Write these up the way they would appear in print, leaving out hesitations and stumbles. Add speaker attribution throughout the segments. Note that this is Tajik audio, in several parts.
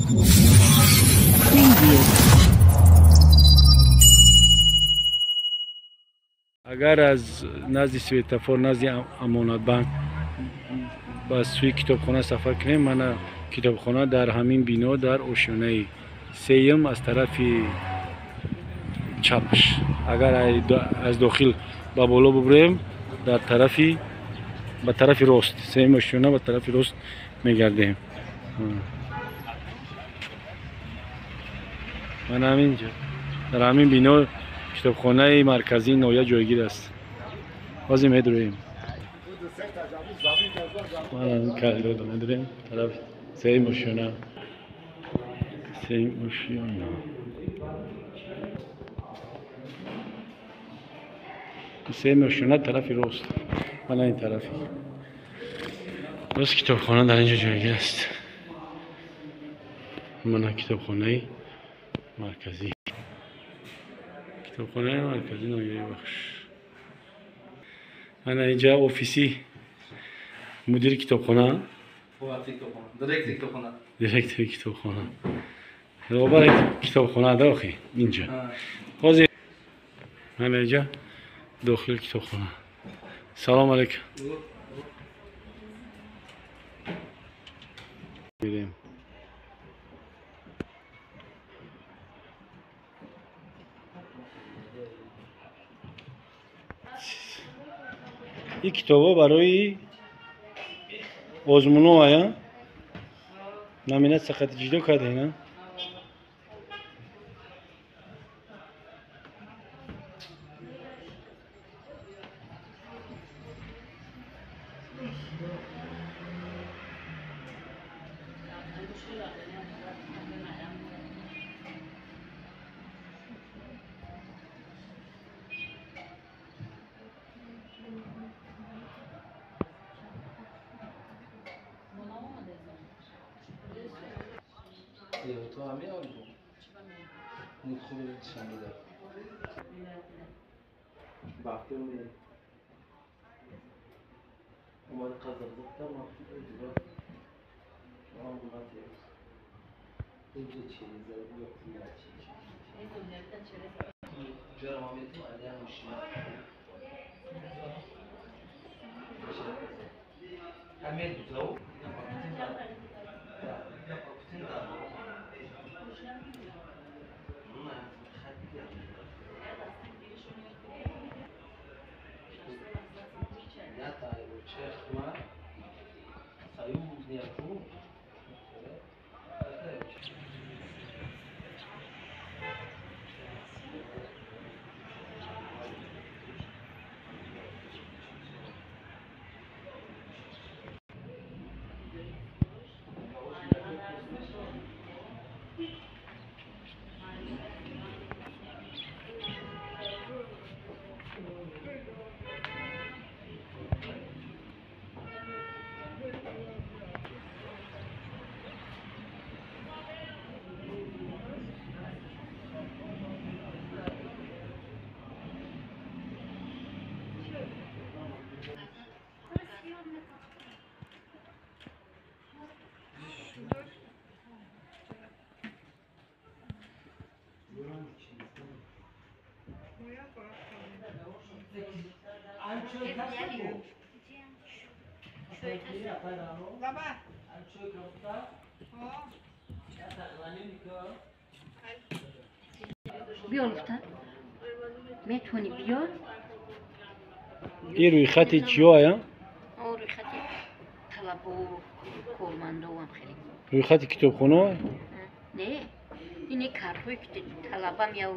Speaker 1: Preview.
Speaker 2: Агар аз назди светофор, назди Амонатбанк ба сӯи китобхона сафар кунем, мана китобхона дар ҳамин бино дар ошёнаи сеюм аз тарафи чапш. Агар аз дохил ба боло бубурем, дар тарафи ба тарафи рост, сеюм ошёна ба тарафи рост мегардем. Мана ҳаминҷо дар ҳамин бино китобхонаи марказии ноҳия ҷойгир аст. Ҳозир медуроем. Мана медурем тараф сеюм ошёна. Сеюм ошёна. Сеюм ошёна тарафи рост. Мана ин тарафи. Боз китобхона дар инҷо ҷойгир аст. Мана китобхонаи марказӣ. Китобхонаи марказии ноҳияи Вахш. Мана инҷа офиси мудири китобхона. Директори китобхона. Роҳбари китобхона дохи инҷа. Ҳозир мана инҷа дохили китобхона. Салом алейкум. Мирем. Ин китобҳо барои озмунҳо ая? Номинатсия қати ҷидо кардаина?
Speaker 3: بیا لطفا میتونی بیا.
Speaker 2: این روی خطی چیا آیا؟
Speaker 3: آه روی خطی طلب و کارمنده هم خیلی.
Speaker 2: روی خطی کتابخونه؟
Speaker 3: نه اینه کارهایی که طلبم یا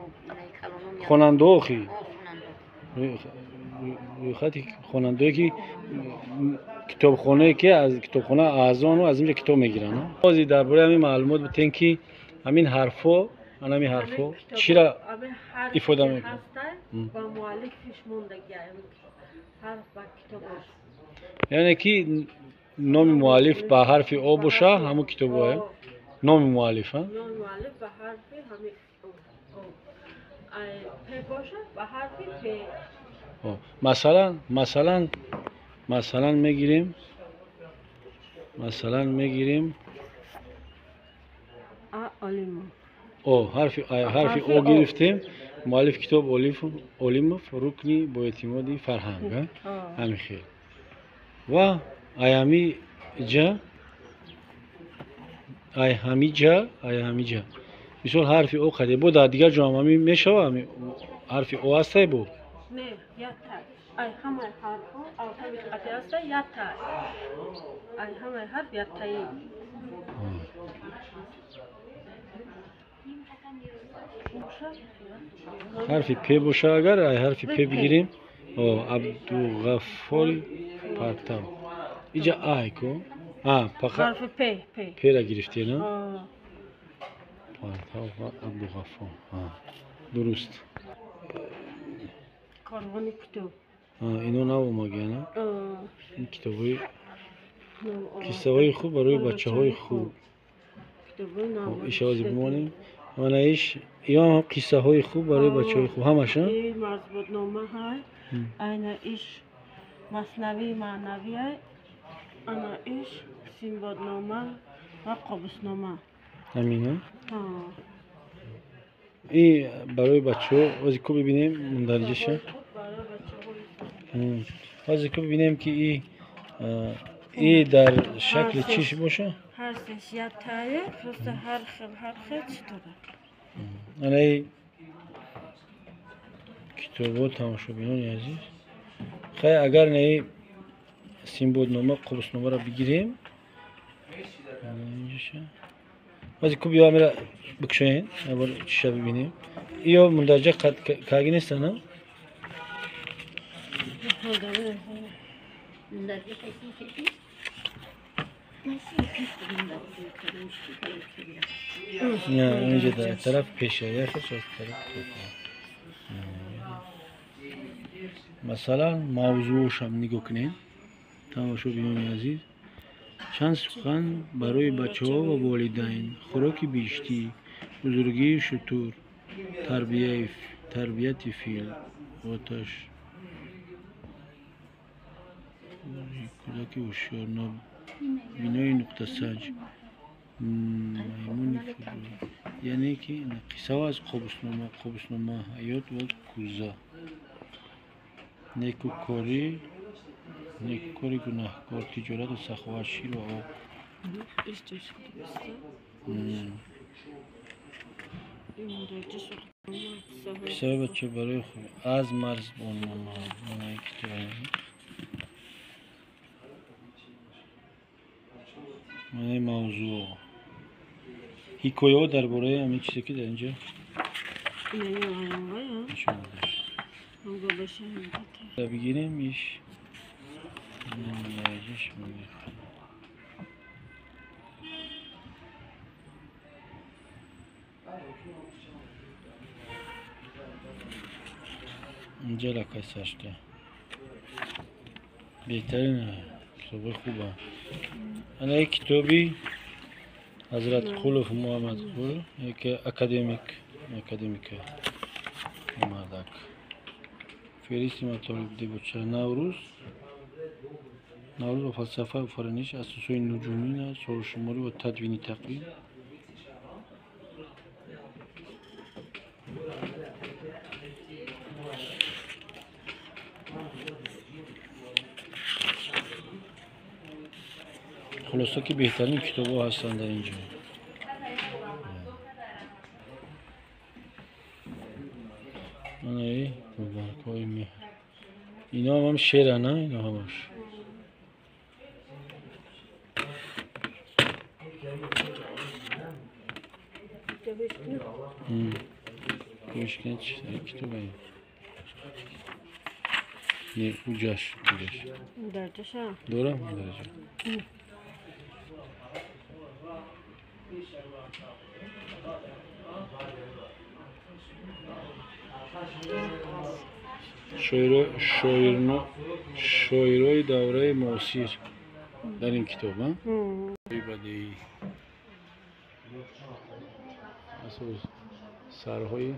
Speaker 3: کلانم یا
Speaker 2: خواننده آخی.
Speaker 3: خواننده.
Speaker 2: روی خطی خواننده که کتابخونه که از کتابخونه اعضان و از اینجا کتاب میگیرن. بازی درباره همین معلومات بتین که همین حرفا همین حرفا چی را افاده میکنه؟
Speaker 4: با مؤلفش موندگی حرف با کتابش.
Speaker 2: یعنی که نام مؤلف با حرف او باشه همون کتابه. نام مؤلف ها؟
Speaker 4: نام مؤلف با حرف همین او. پ باشه با حرف پ.
Speaker 2: مثلا میگیریم، مثلا میگیریم
Speaker 4: А Олимов.
Speaker 2: О, ҳарфи ҳарфи О гирифтем. Муаллиф китоб Олимов, рукни боэътимоди фарҳанг. Ҳамин хел. Ва ай ҳамиҷа мисол ҳарфи О қаде бо дар дигар ҷо ҳам ҳамин мешава, ҳарфи О ҳастай бо?
Speaker 4: Не, якта. Ай ҳамаи ҳарфҳо алфавит қаде ҳаста якта. Ай ҳамаи ҳарф яктаи.
Speaker 2: Ҳарфи П боша агар, ай ҳарфи П бигирем, о Абдуғаффори Партав. Иҷа ай ко? А, фақат
Speaker 4: ҳарфи П, П.
Speaker 2: П-ра гирифтем, а? Партав ва Абдуғаффор. Дуруст.
Speaker 4: Корвони китоб.
Speaker 2: Ино нав омагиана? Ин китобҳои қиссаҳои хуб барои бачаҳои хуб. Ишавози бимонем. Мана иш ё ҳам қиссаҳои хуб барои бачаҳои хуб ҳамаша?
Speaker 4: Марзбоднома ҳай, айна иш маснавии маънавӣ ай, ана иш симбоднома ва қобуснома.
Speaker 2: Ҳамина? И барои бачаҳо ози ку бибинем мундариҷаша? Ози ку бибинем ки и дар шакли чиш боша?
Speaker 4: Ҳар сеш яктае, просто ҳар хел чӣ дорад.
Speaker 2: Анаи китобҳо тамошобинони азиз. Хай агар наи симбоднома, қобусномаро бигирем, ози ку биё амира бикушоен, ябор чиша бибинем. Иё мундариҷа каги нестана? Не, инҷа дар тараф пеша, яхеш аз тараф пеша. Масалан, мавзӯъшам нигоҳ кунед, тамошобинони азиз. Чанд сухан барои бачаҳо ва волидайн, хӯроки биҳиштӣ, бузургии шутур, тарбияти фил, оташ, кӯдаки ҳушёр, бинои нуқтасанҷ, маймуни фузул. Яъне ки қиссаҳо аз қобуснома, қобуснома, ҳаёт ва кӯза, некукорӣ, некукори гунаҳкор, тиҷорату саховат, шир ва об. Қиссаҳои бача барои хуб аз марзбоннома. Манаи мавзӯъ. Ҳикояҳо дар бораи ҳамин чизе ки дар инҷа нишон дода шуд. Бигирем иш инҷа лакай сашта. Беҳтарин китобҳои хуба. Ана як китоби Ҳазрат Қулов Муҳаммадқул, яке академика мардак. Феҳристи матолиб дебоча Наврӯз, Наврӯз ва фалсафаи офариниш, асосҳои нуҷумӣ, солшуморӣ ва тадвини тақвим. Хулоса ки беҳтарин китобҳо ҳастанд дар ин ҷо. Анаи мубаракҳои меҳр. Ино ҳам шеъра, на? Ино ҳамаш. Гӯш кунед, китобе. Не, уҷаш, уҷаш.
Speaker 4: Дарҷаша?
Speaker 2: Дорам, дарҷа. Шоирои давраи муосир дар ин китоб, бадеӣ сарҳои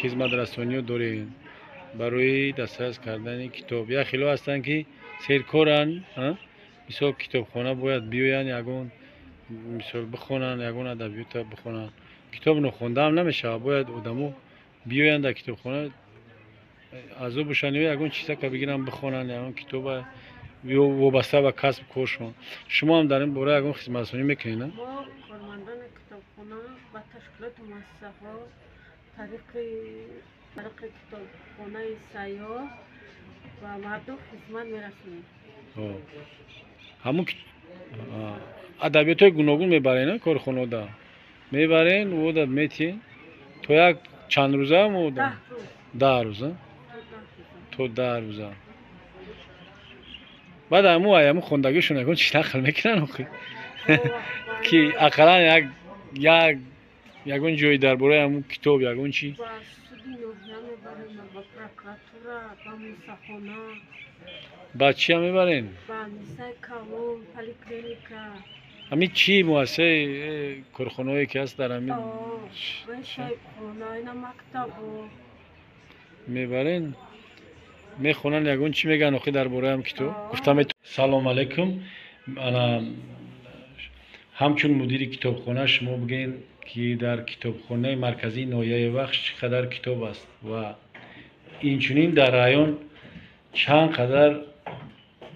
Speaker 2: Хизматрасониё дорем барои дастрас кардани китоб. Як хело ҳастанд, ки серкоранд, мисол китобхона бояд биёянд, ягон мисол бихонанд, ягон адабиёта бихонанд. Китоб нохондаам намешавад, бояд одамо биёянд дар китобхона, аъзо бошанд ё ягон чизака бигиранд бихонанд, ягон китоба ё вобаста ба касб коршон. Шумо ҳам дар ин бора ягон хизматрасонӣ мекунед, на?
Speaker 4: Мо кормандони китобхона ба ташкилоту муассисаҳо тариқи китобхонаи сайёр ба мардум хизмат мерасонем.
Speaker 2: Ҳамун адабиётҳои гуногун мебарен, корхонаода мебарен, ода метиҳен то як чанд рӯза? 10 рӯза, то 10 рӯза. Баъд ҳаму хондагишон ягон чиз нақл мекунанд охи, ки ақаллан як ягон ҷой дар бораи ҳамун китоб ягон чи?
Speaker 4: Ба суди ноҳия мебарем, ба прокуратура, ба мусахона.
Speaker 2: Ба чия мебарем?
Speaker 4: Ба мисаи калон, поликлиника.
Speaker 2: Ҳамин чи муассисаи корхонаое ки ҳаст дар ҳамин
Speaker 4: шайбхона, ина мактабо
Speaker 2: мебарен, мехонанд, ягон чӣ мегӯянд охи дар бораи ҳам китоб? Гуфта. Салом алайкум. Ана ҳамчун мудири китобхона шумо бигӯед, ки дар китобхонаи марказии ноҳияи Вахш чӣ қадар китоб аст ва инчунин дар район чанд қадар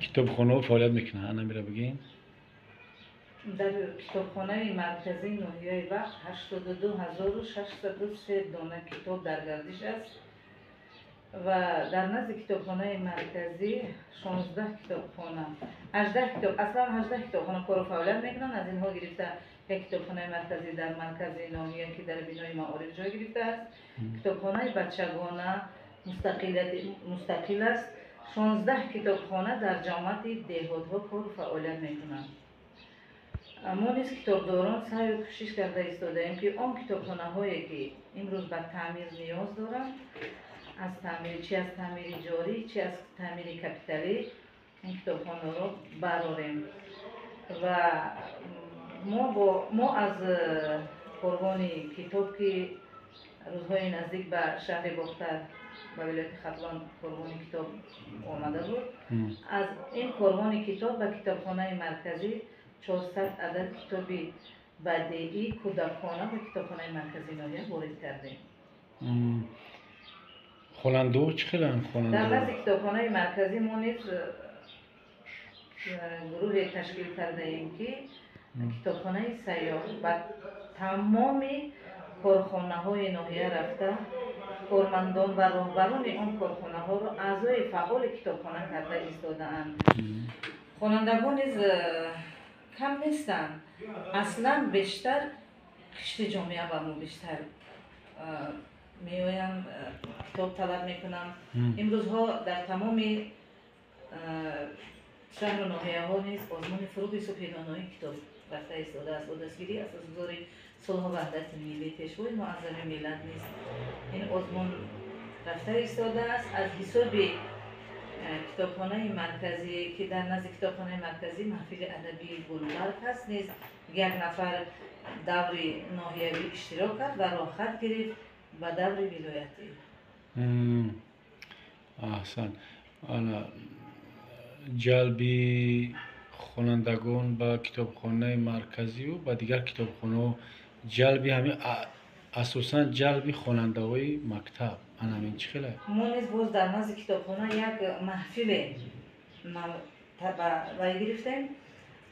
Speaker 2: китобхонаҳо фаъолият мекунанд? Ана мира бигӯед.
Speaker 1: Дар китобхонаи марказии ноҳияи Вахш 82603 дона китоб дар гардиш аст ва дар назди китобхонаи марказӣ 16 китобхона, 18 китоб, аслан 18 китобхона кору фаъолият мекунанд. Аз инҳо гирифта як китобхонаи марказӣ дар маркази ноҳия, ки дар бинои маориф ҷой гирифтааст, китобхонаи бачагона мустақил аст. 16 китобхона дар ҷамоати деҳотҳо кору фаъолият мекунанд. Мо низ китобдорон саъю кӯшиш карда истодаем, ки он китобхонаҳое, ки имрӯз ба таъмир ниёз доранд, аз таъмири чи аз таъмири ҷорӣ, чи аз таъмири капиталӣ, ин китобхонаро барорем. Ва мо аз корвони китоб, ки рӯзҳои наздик ба шаҳри Бохтар, ба вилояти Хатлон корвони китоб омада буд, аз ин корвони китоб ба китобхонаи марказӣ 400 адад китоби бадеӣ кӯдакона ба китобхонаи марказии ноҳия ворид кардем.
Speaker 2: Хонандаҳо чӣ хеланд?
Speaker 1: Дар назди китобхонаи марказӣ мо низ гурӯҳе ташкил кардаем, ки китобхонаи сайёр ба тамоми корхонаҳои ноҳия рафта, кормандон ва роҳбарони он корхонаҳоро аъзои фаъоли китобхона карда истодаанд. Хонандагон низ кам нестанд. Аслан бештар қишри ҷомеа ба мо бештар меоянд, китоб талаб мекунанд. Имрӯзҳо дар тамоми шаҳру ноҳияҳо низ озмуни фурӯғи субҳидонои китоб рафта истодааст. Бо дастгирии асосгузори сулҳу ваҳдати миллӣ, пешвои муаззами миллат низ ин озмун рафта истодааст. Аз ҳисоби китобхонаи марказӣ, ки дар назди китобхонаи марказӣ маҳфили адабии Гулбарг ҳаст, низ як нафар даври ноҳиявӣ иштирок кард ва роҳхат гирифт ба даври вилоятӣ.
Speaker 2: Аҳсан. Ана ҷалби Хонандагон ба китобхонаи марказию ба дигар китобхонаҳо, ҷалби ҳамин, асосан ҷалби хонандаҳои мактаб, ана ҳамин чӣ хеле?
Speaker 1: Мо низ боз дар назди китобхона як маҳфиле вай гирифтем,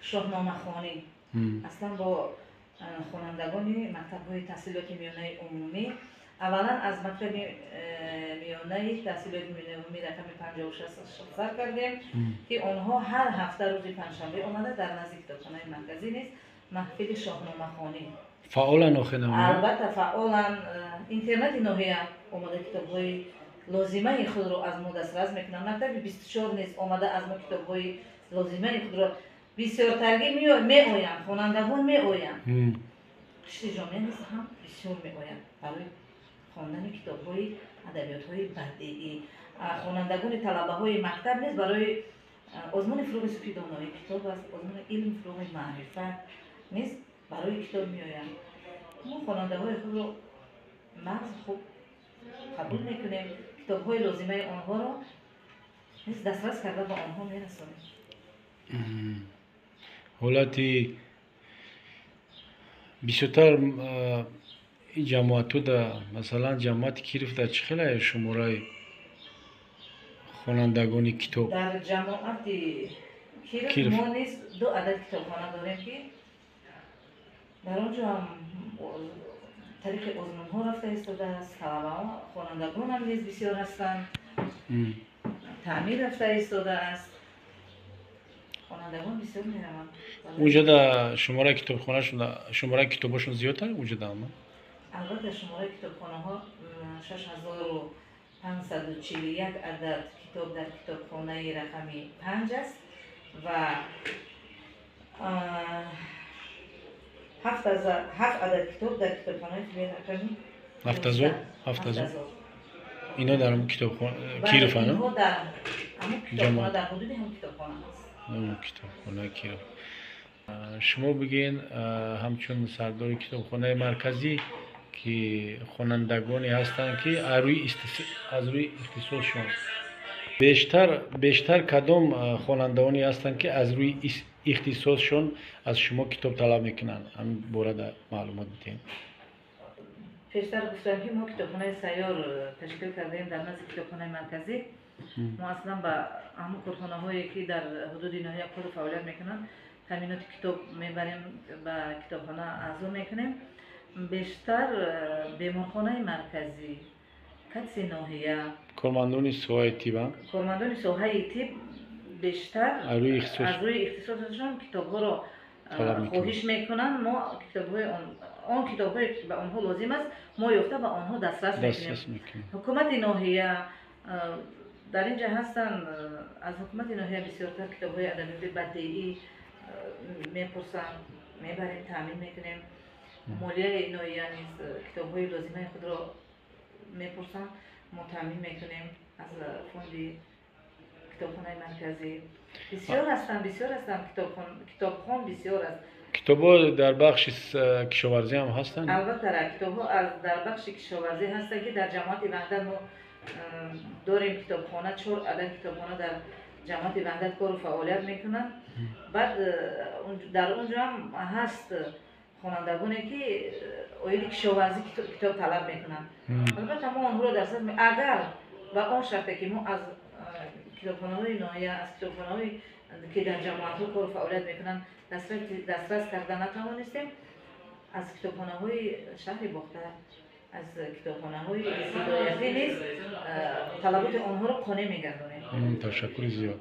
Speaker 1: шоҳномахонӣ, аслан бо хонандагони мактабҳои таҳсилоти миёнаи умумӣ. Аввалан аз мактаби миёнаи таҳсилоти миёнаи умумӣ рақами 56 сар кардем, ки онҳо ҳар ҳафта рӯзи панҷшанбе омада дар назди китобхонаи марказӣ низ маҳфили шоҳномахонӣ.
Speaker 2: Фаъолан охир?
Speaker 1: Албатта, фаъолан. Интернати ноҳия омада китобҳои лозимаи худро аз мо дастрас мекунанд. Мактаби 24 низ омада аз мо китобҳои лозимаи худро бисёртаргӣ меоянд, хонандагон меоянд. Қишри ҷомеа низ ҳам бисёр меоянд барои хондани китобҳои адабиётҳои бадеӣ. Хонандагони талабаҳои мактаб низ барои озмуни «Фурӯғи субҳи доноӣ» китоб аст, озмуни «Илм фурӯғи маърифат» низ барои китоб меоянд. Мо хонандаҳои худро нағз хуб қабул мекунем, китобҳои лозимаи онҳоро низ дастрас карда ба онҳо мерасонем.
Speaker 2: Ҳолати бисёртар ин ҷамоатҳо, масалан ҷамоати Киров, дар чӣ хеле шумораи хонандагони китоб?
Speaker 1: Дар ҷамоати Киров мо низ ду адад китобхона дорем, ки дар он ҷо ҳам тариқи озмунҳо рафта истодааст. Талабаҳо, хонандагонам низ бисёр ҳастанд, таъмир рафта истодааст, хонандагон бисёр мераванд.
Speaker 2: Унҷода шумораи китобхонашон, шумораи китобошон зиёдтар унҷода ама?
Speaker 1: Албатта, шумораи китобхонаҳо 6541 адад китоб дар китобхонаи рақами 5 аст ва 7 адад китоб дар китобхонаи рақами
Speaker 2: 7000, 7000. Ино дар ҳамун китобхона Киров ана?
Speaker 1: Дар ҳамун китобхона, дар ҳудуди ҳамун китобхона аст.
Speaker 2: Китобхонаи Киров. Шумо бигӯен, ҳамчун сардори китобхонаи марказӣ, ки хонандагоне ҳастанд, ки аз рӯи ихтисосшон бештар кадом хонандаоне ҳастанд, ки аз рӯи ихтисосшон аз шумо китоб талаб мекунанд, ҳамин борада маълумот бидиҳем.
Speaker 1: Пештар гуфтам, ки мо китобхонаи сайёр ташкил кардаем дар назди китобхонаи марказӣ. Мо аслан ба ҳамун корхонаҳое, ки дар ҳудуди ноҳия кору фаъолият мекунанд, таъминоти китоб мебарем, ба китобхона аъзо мекунем. Бештар беморхонаи марказӣ, катси ноҳия,
Speaker 2: кормандони соҳаи тиб.
Speaker 1: Кормандони соҳаи тиб бештар аз рӯи ихтисосашон китобҳоро хоҳиш мекунанд. Мо китобҳои он китобҳое, ки ба онҳо лозим аст, мо ёфта ба онҳо дастрас мекунем. Ҳукумати ноҳия дар ин ҷа ҳастанд. Аз ҳукумати ноҳия бисёртар китобҳои адабиёти бадеӣ мепурсанд, мебарем, таъмин мекунем. Молияи ноҳия низ китобҳои лозимаи худро мепурсанд, мо таъмин мекунем аз фонди китобхонаи марказӣ. Бисёр ҳастанд, бисёр ҳастанд, китобхон бисёр аст.
Speaker 2: Китобҳо дар бахши кишоварзӣ ҳам ҳастанд?
Speaker 1: Албатта, китобҳо дар бахши кишоварзӣ ҳастанд, ки дар ҷамоати Ваҳдат мо дорем китобхона. Чор адад китобхона дар ҷамоати Ваҳдат кору фаъолият мекунанд. Баъд дар он ҷо ҳам ҳаст хонандагоне, ки оиди кишоварзӣ китоб талаб мекунанд. Албатта, мо онҳоро дастрас, агар ба он шарте, ки мо аз китобхонаҳои ноҳия, аз китобхонаҳое, ки дар ҷамоатҳо кору фаъолият мекунанд, дастрас карда натавонистем, аз китобхонаҳои шаҳри Бохтар, аз китобхонаҳои вилоятӣ низ талаботи онҳоро қонеъ мегардонем.
Speaker 2: Ташаккури зиёд.